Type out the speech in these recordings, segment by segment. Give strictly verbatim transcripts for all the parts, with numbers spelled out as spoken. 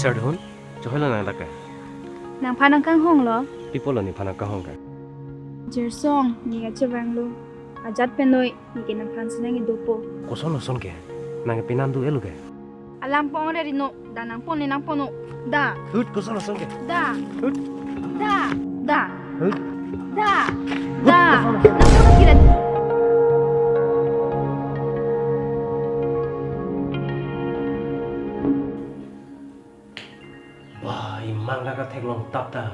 Sir Dhun, chohelo nang dak ke? Nangphan nangkanghonglo. Pi apotlo nephan nangkanghong ke? Jirsong, ne kachevanglo. Ajat penoi, neke nangphan si nangkedopo. Koson koson ke? Nang penang do-elo ke? Alam pon re rino, da nangpon ne nangpon-o. Da. Hut, koson koson ke? Da. Hut. Da. Da. Hut. Da. Hut, da. Koson koson. Nangpon kira. Wah, imang dak ketheklong tap ta.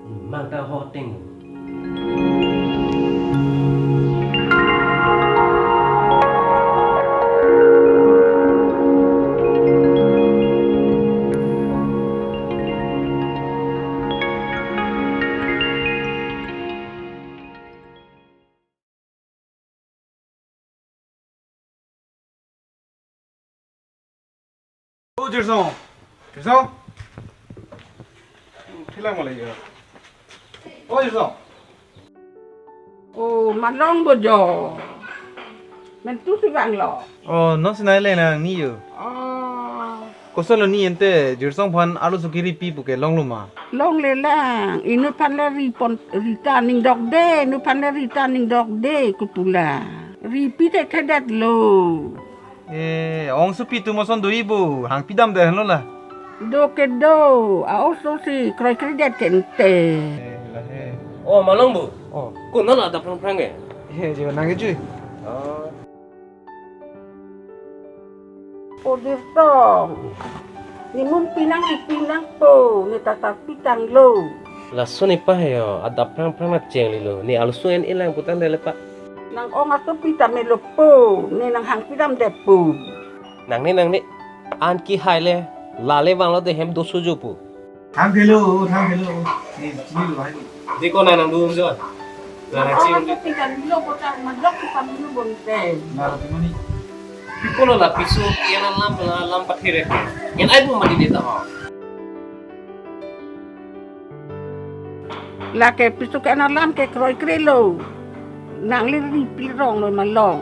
Imang dak ho ting. O Jirsong. Jirsong. Thilang malai ya. O Jirsong. O, malong bo jo. Mentu si vanglo. O, non si nai le nang ni yo. O. Kosonlo ne ante Jirsong aphan arloso keripi pu ke longlo ma? Longle lang. Inut aphan le ripon, rita ning dokde, inut aphan le rita ning dokde, kopula. Ripi te thedetlo. E, ongsopi atum ason do-i bo, hangpi damde henlo la. Do ke do, a-oso si kroikredet ke ante. E, la he. O, malong bo. O. Konat la adap phrangphrang ke? He, je nang kejui. O. O Jirsong. Ne mumpi nang, ne pi nangpo, ne tata pitanglo. Laso nepei he yo, adap phrangphrang nangchenglilo. Ne arloso en-e lang pu tangte le pa. Nang ong asopi ta melopo, ne nanghangpi damdepo. Nangne, nangne, an kehai le, la le vanglo de hem do sojo pu. Thang thelo, thang thelo. Ne, ne lo hai. Di ko nang nangdun jo. Nang nang chim. Ong asopi ta melo pu ta, madok pu ta melo bonte. Nang lo mani. Pi apotlo la piso ke-en alam, la alam pathere ke. En ai pu mati de ta ho. Lake piso ke-en alam ke kroikrelo. Nangli ripi ronglo malong.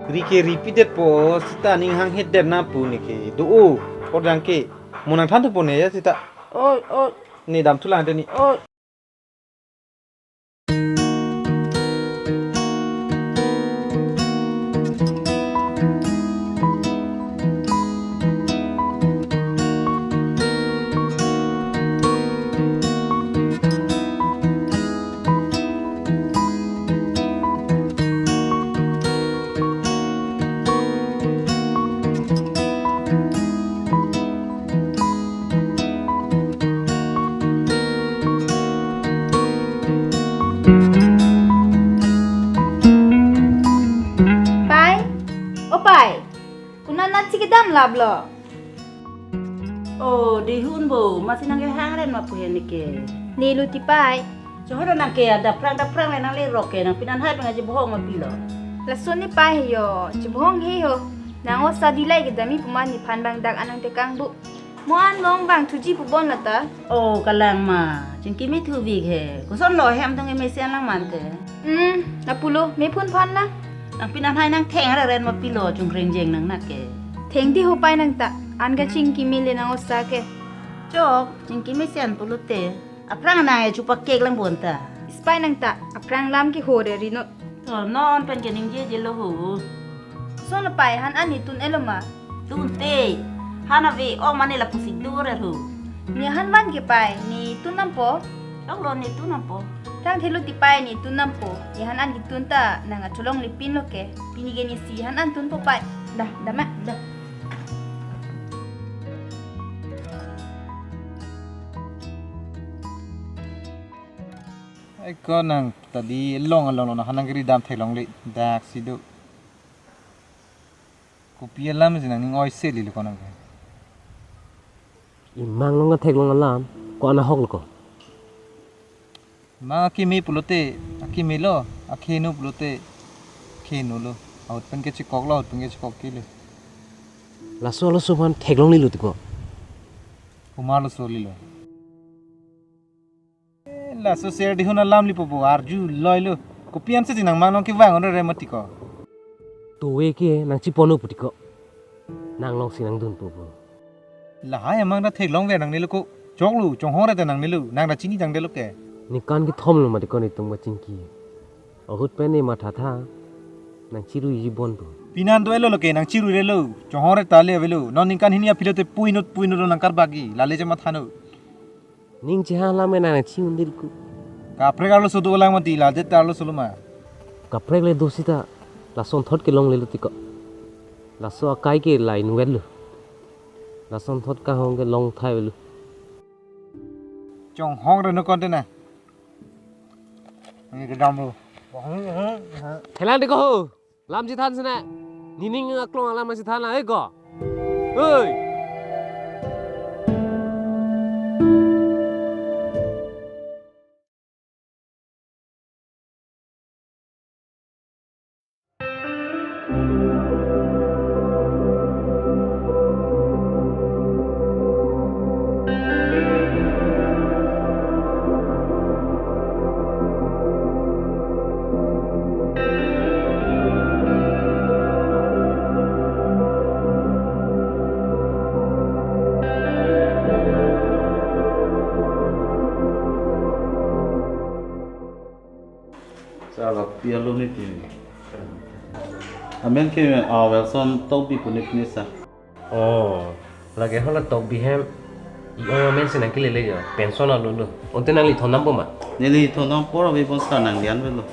Ri ke ripidetpo, seta ning hanghedet na pu neke do-o. Kordang ke. Mo nangthan thupo ne ya seta. Oi, oi. Ne damthulang de ne. Oi. Pei, o Pei, konat nangchikidam laplo? O, dihun bo, masi nangkehang ren ma pu he neke. Ne lo ti Pei. Chohoro nang ke adap phrang adap phrang le nanglerok ke nang pinanhai penga chebohong ma pilo. Laso ne Pei he yo, chebohong he ho. Nang o sadi lai kedam-i pu ma nephan bang dak anang tekang bu. Mo an long bang thuji pu bon lata. O kalang ma, chingki me thuvik he. Kosonlo hem atum kemesen lang mante. Hmm, lapulo, mephun phan na. Nang pinanhai nangtheng ra ren ma pilo chungkreng jeng nang nake. Thengti ho Pei nang ta, an kachingki mele nang osa ke. Chok, chingki mesen pulote. Aphrang nang e chupakek lang bonta. Spei nang ta, aphrang lam ke ho re rino. To non pen ke ningje jelo ho. Son Pei han an ne tun-elo ma? Tunte. Han ave ong mane lapusi dur ho. Ne han van ke Pei, ne tun nampo? Choklo ne tun nampo. Thang thelo ti Pei ne tun nampo. Ne han an ketun ta nang atholong lipin lo ke. Pini ke ne si han an tunpo Pei. Dah, dah ma, dah. Ai ko nang tadi long along lo nang hanang kiri dam theklongle dak si do. Kopi alam si nang ning oi se lilo ko nang ke. Imang long theklong alam ko ana hok lo ko. Mang akimi pulote akimi lo, akheno pulote kheno lo. Ahut pen ke chikok lo, ahut pen ke chikok ke le. Laso laso aphan theklonglilo ti ko. Kumar lo so lilo. Eh, laso ser dihun alam lipo bo arju loi lo. Kopi an si nang mang nong kevang on re mati ko. Towe ke nang chipon-o pu ti ko. Nang long si nangdunpo bo. Lahai amang ta theklongver nangne lo ko. Choklo, chonghong re ta nangne lo, nang ta chini tangte lo ke. Ningkan kethom lo mati ko netum kachingki. Ahut pen ne matha tha, nang chiruiji bon po. Pinan to elo lo ke, nang chirui re lo, chonghong re ta le avelo, non ningkan hini aphi lote puinut puinut lo nang karbagi, lale je matha no. Ning chehang lam nang nang chi undir ku. Kaprek arloso dolang mati, ladet ta arloso lo ma. Kaprek le do sita, lason thot kelongle lo tiko. Laso akai ke la inwet lo. Lason thot kahong kelong thai lo. Chonghong re no konte na. Ini kedam lo. Helang tiko ho. Lam chethan sene. Nining aklong alam chethan la, eh, ko. Oi. Sa la pialo ni ti. Amen ke, ah, Wilson Tokbi pu ni pini sa. Oh, lake hala Tokbi hem i-ong amen si nangkele le jo, pension alo lo. Onte nangli thondampo ma? Neli thondampo, abi bon sa nang dian velo.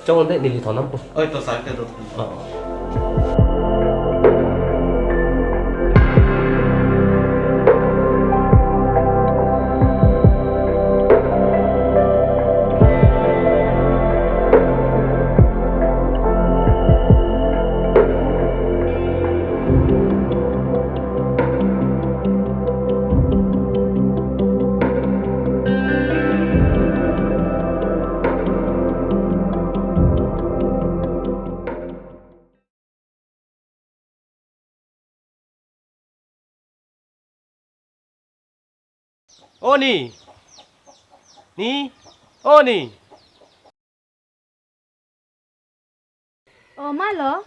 Chong onte neli thondampo. Oi, to sa ke to. Oh. O ni. Ni. O ni. O ma lo?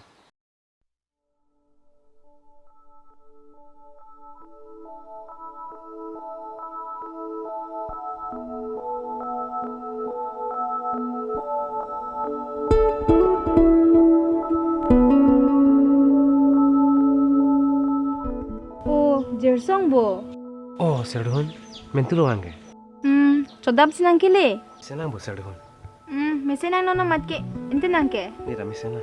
O, Jirsong bo. O, Serdun, mentu lo angke. Hmm, chodap si nangkele? Senang bo, Serdun. Hmm, mesen nang non amat ke, ente nang ke? Ni rami sena.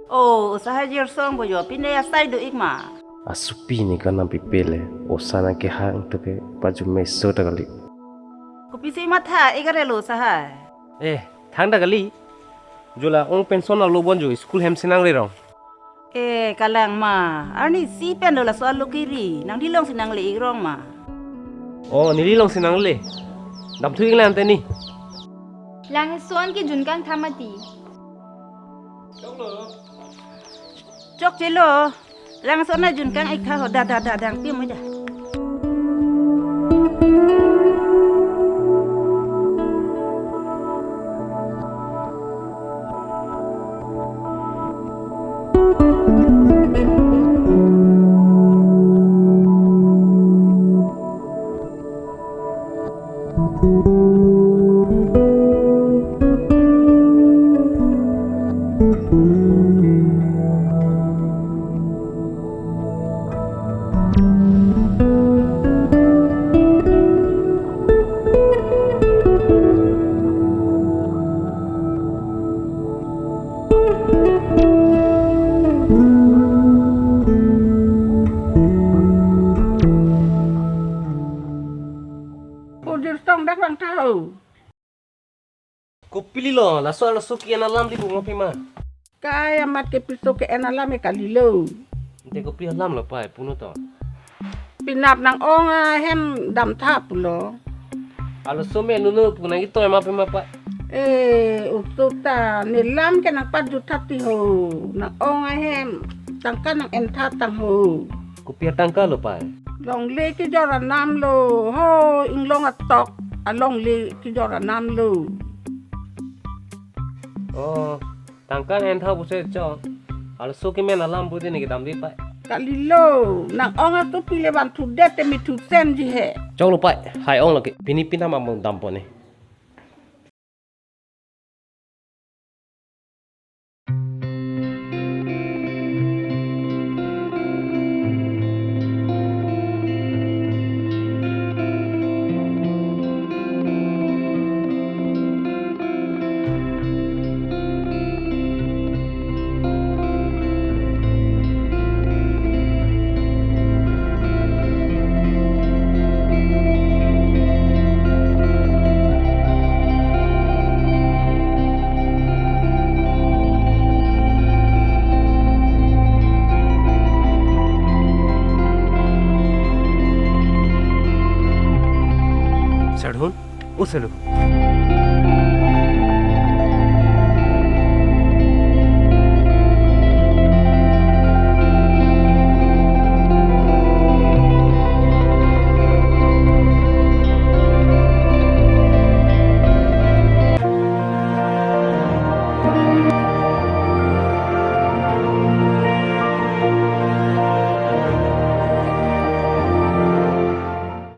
O, usaha Jirsong bo jo, pine asai do ik ma. Asupi ni kanam pipele, osa nang kehang to ke paju meso ta kali. Kopisi matha ik are lo usaha. Eh, thang ta kali. Jo la ong pension alo bon jo, school hem si nang re rong. Eh, kalang ma, arnisi pen do laso alo kiri, nangli long si nangle ik rong ma. O, neli long si nangle. Damthu ik lang ante ni. Langson ke junkang tha mati. Chokche lo. Langson na junkang ik tha ho, da, da, da, dang pi mo ja. Ujir tong dak lang tau. Kopili lo, laso arloso ke-en alam di bunga pima. Kai amat ke piso ke-en alam e kalilo. Ante kopi alam lo pai, puno to. Pinap nang-ong ahem damtha pulo. Arloso me nuno pu nang ito ema pima pa. Eh, usuta, nelam ke nang pajutha ti ho. Nang-ong ahem, tangka nang-entha tang ho. Kopi atangka lo pai. Longle kejor anam lo, ho, inglong atok, alongle kejor anam lo. Oh, tangka entha pusi cho. Arloso kemen alam pu di ne kedam di pai. Kalilo, nang ong atum pile van thudet te mi thusen ji he. Choklo pai, hai ong lagi. Pini pinam among dampo ne. Sir, dun, o sir.